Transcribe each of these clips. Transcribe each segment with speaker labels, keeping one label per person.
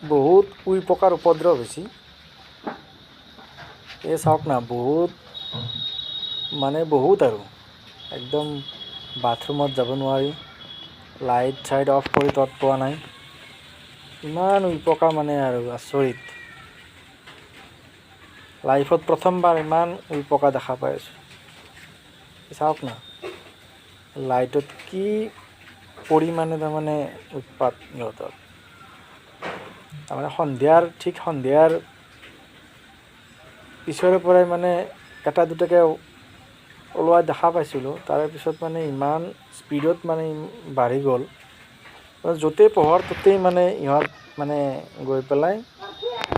Speaker 1: বহুত উঁই পকাৰ উপদ্ৰৱ হৈছে। এই চাওক না, বহুত মানে বহুত আৰু একদম বাথৰুমত যাব নোৱাৰি, লাইট চাইট অফ কৰি তত পোৱা নাই, ইমান উঁই পকা মানে আৰু আচৰিত। লাইফত প্ৰথমবাৰ ইমান উঁই পকা দেখা পাই আছোঁ। চাওক না লাইটত কি পৰিমাণে তাৰমানে উৎপাত ইহঁতৰ। তাৰমানে সন্ধিয়াৰ ঠিক সন্ধিয়াৰ পিছৰে পৰাই মানে এটা দুটাকৈ ওলোৱা দেখা পাইছিলোঁ, তাৰে পিছত মানে ইমান স্পীডত মানে বাঢ়ি গ'ল, য'তেই পোহৰ ত'তেই মানে ইহঁত মানে গৈ পেলাই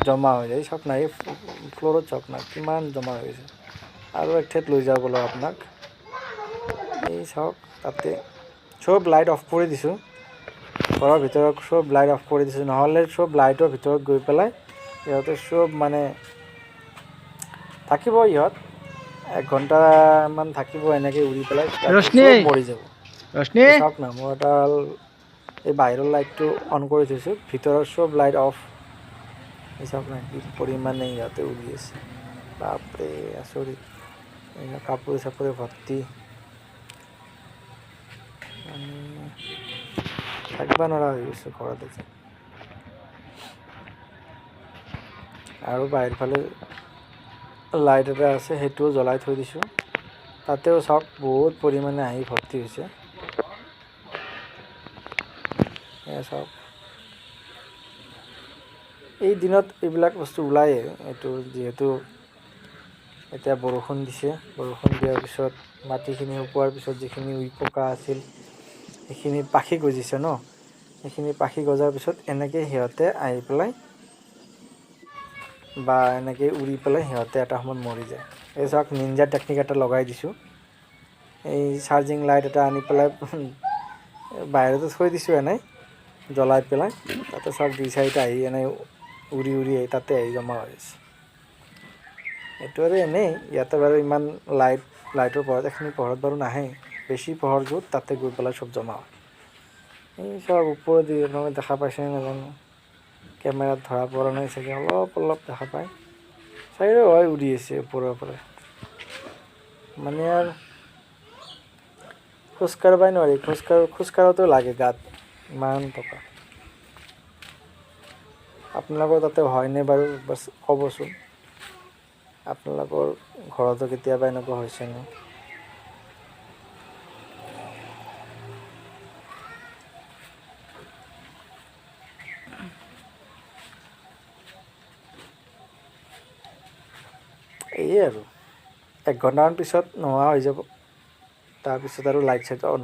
Speaker 1: জমা হৈ যায়। চাওক না, এই ফ্ল'ৰত চাওক না কিমান জমা হৈ গৈছে। আৰু এক ঠাইত লৈ যাওঁ ব'লক আপোনাক। এই চাওক, তাতে চব লাইট অফ কৰি দিছোঁ, ঘৰৰ ভিতৰত চব লাইট অফ কৰি দিছোঁ, নহ'লে চব লাইটৰ ভিতৰত গৈ পেলাই ইহঁতে চব মানে থাকিব, ইহঁত এক ঘণ্টামান থাকিব এনেকৈ উৰি পেলাই,
Speaker 2: ৰশ্মি!
Speaker 1: মৰি যাব।
Speaker 2: ৰশ্মি!
Speaker 1: চাওক না, মই এটা এই বাহিৰৰ লাইটটো অন কৰি থৈছোঁ, ভিতৰৰ চব লাইট অফ। এই চাওক না কি পৰিমাণে ইহঁতে উৰি আছে, বাপৰে আচৰিত। কাপোৰে চাপোৰে ভৰ্তি, মানে থাকিব নোৱাৰা হৈ গৈছে ঘৰতে। আৰু বাহিৰ ফালে লাইট এটা আছে, সেইটোও জ্বলাই থৈ দিছোঁ, তাতেও চাওক বহুত পৰিমাণে আহি ভৰ্তি হৈছে। এয়া চাওক, এই দিনত এইবিলাক বস্তু ওলায়ে, এইটো যিহেতু এতিয়া বৰষুণ দিছে, বৰষুণ দিয়াৰ পিছত মাটিখিনি শুকোৱাৰ পিছত যিখিনি উঁই পকা আছিল সেইখিনি পাখি গজিছে ন, সেইখিনি পাখি গজাৰ পিছত এনেকৈ সিহঁতে আহি পেলাই বা এনেকৈ উৰি পেলাই সিহঁতে এটা সময়ত মৰি যায়। এই চাওক, নিঞ্জা টেকনিক এটা লগাই দিছোঁ, এই চাৰ্জিং লাইট এটা আনি পেলাই বাহিৰতে থৈ দিছোঁ এনেই জ্বলাই পেলাই, তাতে চাওক দুই চাৰিটা আহি এনেই উৰি উৰি আহি তাতে আহি জমা হৈ আছে। এইটো আৰু এনেই ইয়াতে বাৰু ইমান লাইটৰ পোহৰত, এইখিনি পোহৰত বাৰু নাহে, বেছি পোহৰ য'ত তাতে গৈ পেলাই চব জমা হয়। এই চব ওপৰেদি আপোনালোকে দেখা পাইছে নে নাজানো, কেমেৰাত ধৰা পৰা নাই চাগে, অলপ অলপ দেখা পায় চাগে, হয় উৰি আছে ওপৰৰ পৰা, মানে আৰু খোজ কাঢ়িবই নোৱাৰি, খোজকাঢ়োতেও লাগে গাত ইমান টকা। আপোনালোকৰ তাতে হয়নে বাৰু বাছ ক'বচোন, আপোনালোকৰ ঘৰতো কেতিয়াবা এনেকুৱা হৈছেনে? এইয়ে আৰু এক ঘণ্টামান পিছত নোহোৱা হৈ যাব, তাৰপিছত আৰু লাইট চাইট অন